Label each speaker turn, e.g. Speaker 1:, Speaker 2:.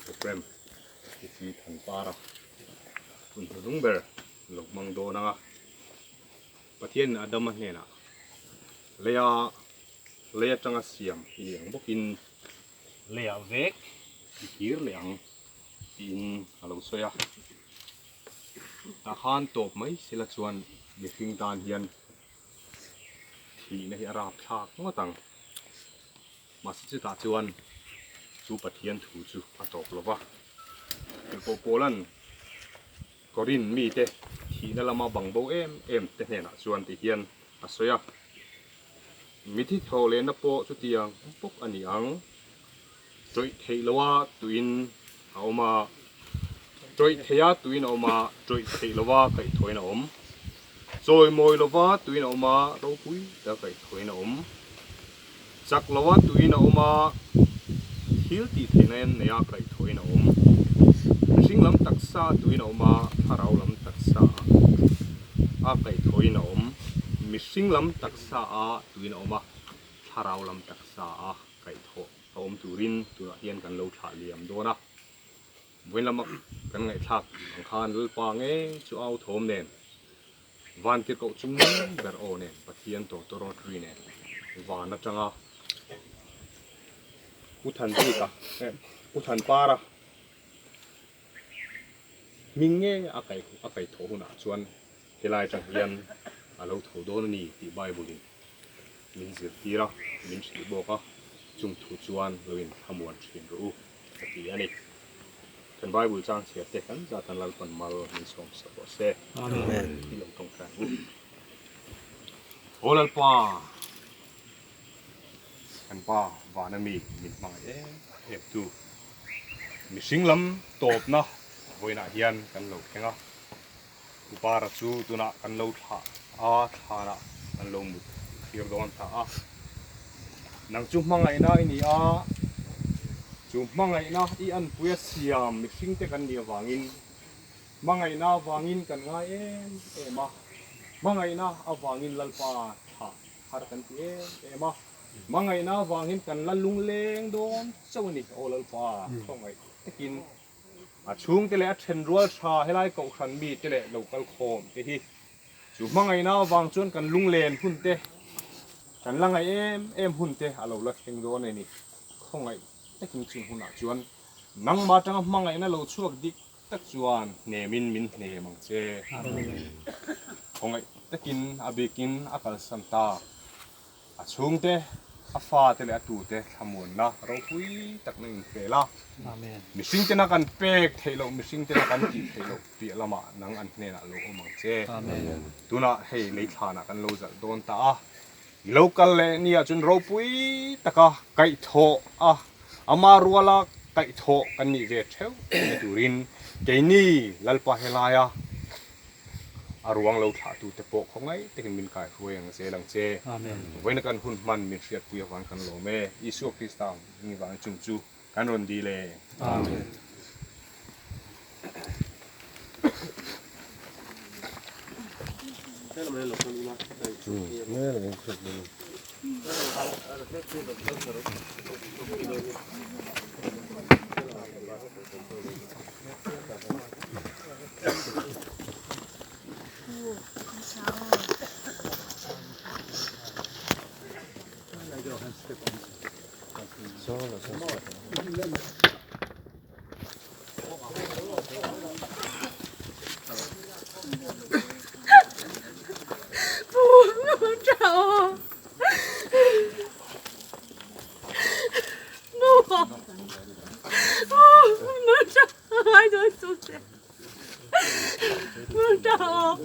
Speaker 1: Program hi Thanpara hun hnuhnung ber lo hmang dawn ang a, Pathianin Adama hnenah leia lei atanga siam i ni ang bawkin leiah vek i kir leh ang tiin a lo sawi a. Tah khan tawp mai sela chuan mihring tan hian thihna hi a rapthlak ngawt ang. Mahse chutah chuan chu Pathian thu chu a tawp lo va. Tirhkoh Paula'n Korinth mite thihna lama bang bo em em te hnenah chuan ti hian a sawi a, Mithi tho lehna pawh chutiang bawk a ni ang. Tawih theih loa tuin a awm a, tawih theia tuin a awm a, tawih theih lova kaihthawhin a awm. Chawimawi lova tuin a awm a, ropui taka kaihthawhin a awm. Chak loa tuin a awm a, thil tih theihna en neia kaihthawhin a awm. Mihring lam taksa tuin a awm a, thlarau lam taksa a kaihthawhin a awm. Mihring lam taksa a tuin a awm a, thlarau lam taksa a kaihthawh a awm turin tunah hian kan lo thlah liam dawn a. Vawiin lama kan ngaihthlak ang khan Lalpa nge chu au thawm nen, van tirhkoh chung ber aw nen, Pathian tawtawrawt ri nen van atanga Pu Thanbika, Pu Thanpara hming nge a kaihthawh hunah chuan helai atang hian a lo tho dawn a ni tih Bible in min zirtir a, min hrilh bawk a, chung thu chuan lo in thlamuan thin rawh u ka ti a ni. Kan Bible chang chhiar te kan zat an Lalpan mal min sawm sak rawh se. Amen. I lo tawng tlan u. Aw Lalpa, kan pa vana mi min hmangaih em em tu. Mihring lam tawpna vawiinah hian kan lo thleng a. Upara chu tunah kan lo thlah a, thlanah kan lo mut thlir dawn ta a. Nang chu hmangaihna i ni a, chu hmangaihna i anpuia siam mihringte kan nih avangin hmangaihna avangin kan ngai em em a, hmangaihna avangin Lalpa thlah har kan ti em em a, hmangaihna avangin kan la lungleng dawn chauh a ni, Aw Lalpa, khawngaih takin. A chhungte leh a thenrual tha helai kohhran mite leh lo kal khawm te hi chu hmangaihna avang chuan kan lunglen hun te, kan la ngaih em em hun te a lo la thleng dawn a ni. Khawngaih takin chung hunah chuan nangmah atanga hmangaihna lo chhuak dik tak chuan hnemin min hnem ang che. Khawngaih takin a bikin a kalsan ta. A chhungte, a fate leh a tute thlamuanna ropui tak na inhmel a. Mihring tena kan pek theih loh, mihring tena kan tih theih loh piah lamah nang an hnenah lo awm ang che. Tunah hei lei thlanah kan lo zalh dawn ta a, i lo kal leh nia chuan ropui taka kaihthawh a, ama ruala kaihthawh kan nih ve theuh theihna turin keini Lalpa helaia A ruang lo thlahtute pawh khawngaih takin min kaihruai ang zel ang che. Vawiina kan hun hman min hriatpui avang kan lawm e. Isua Krista hming vangin chung chu kan rawn dil e. Amen.
Speaker 2: dawn suh se. Mangtha aw.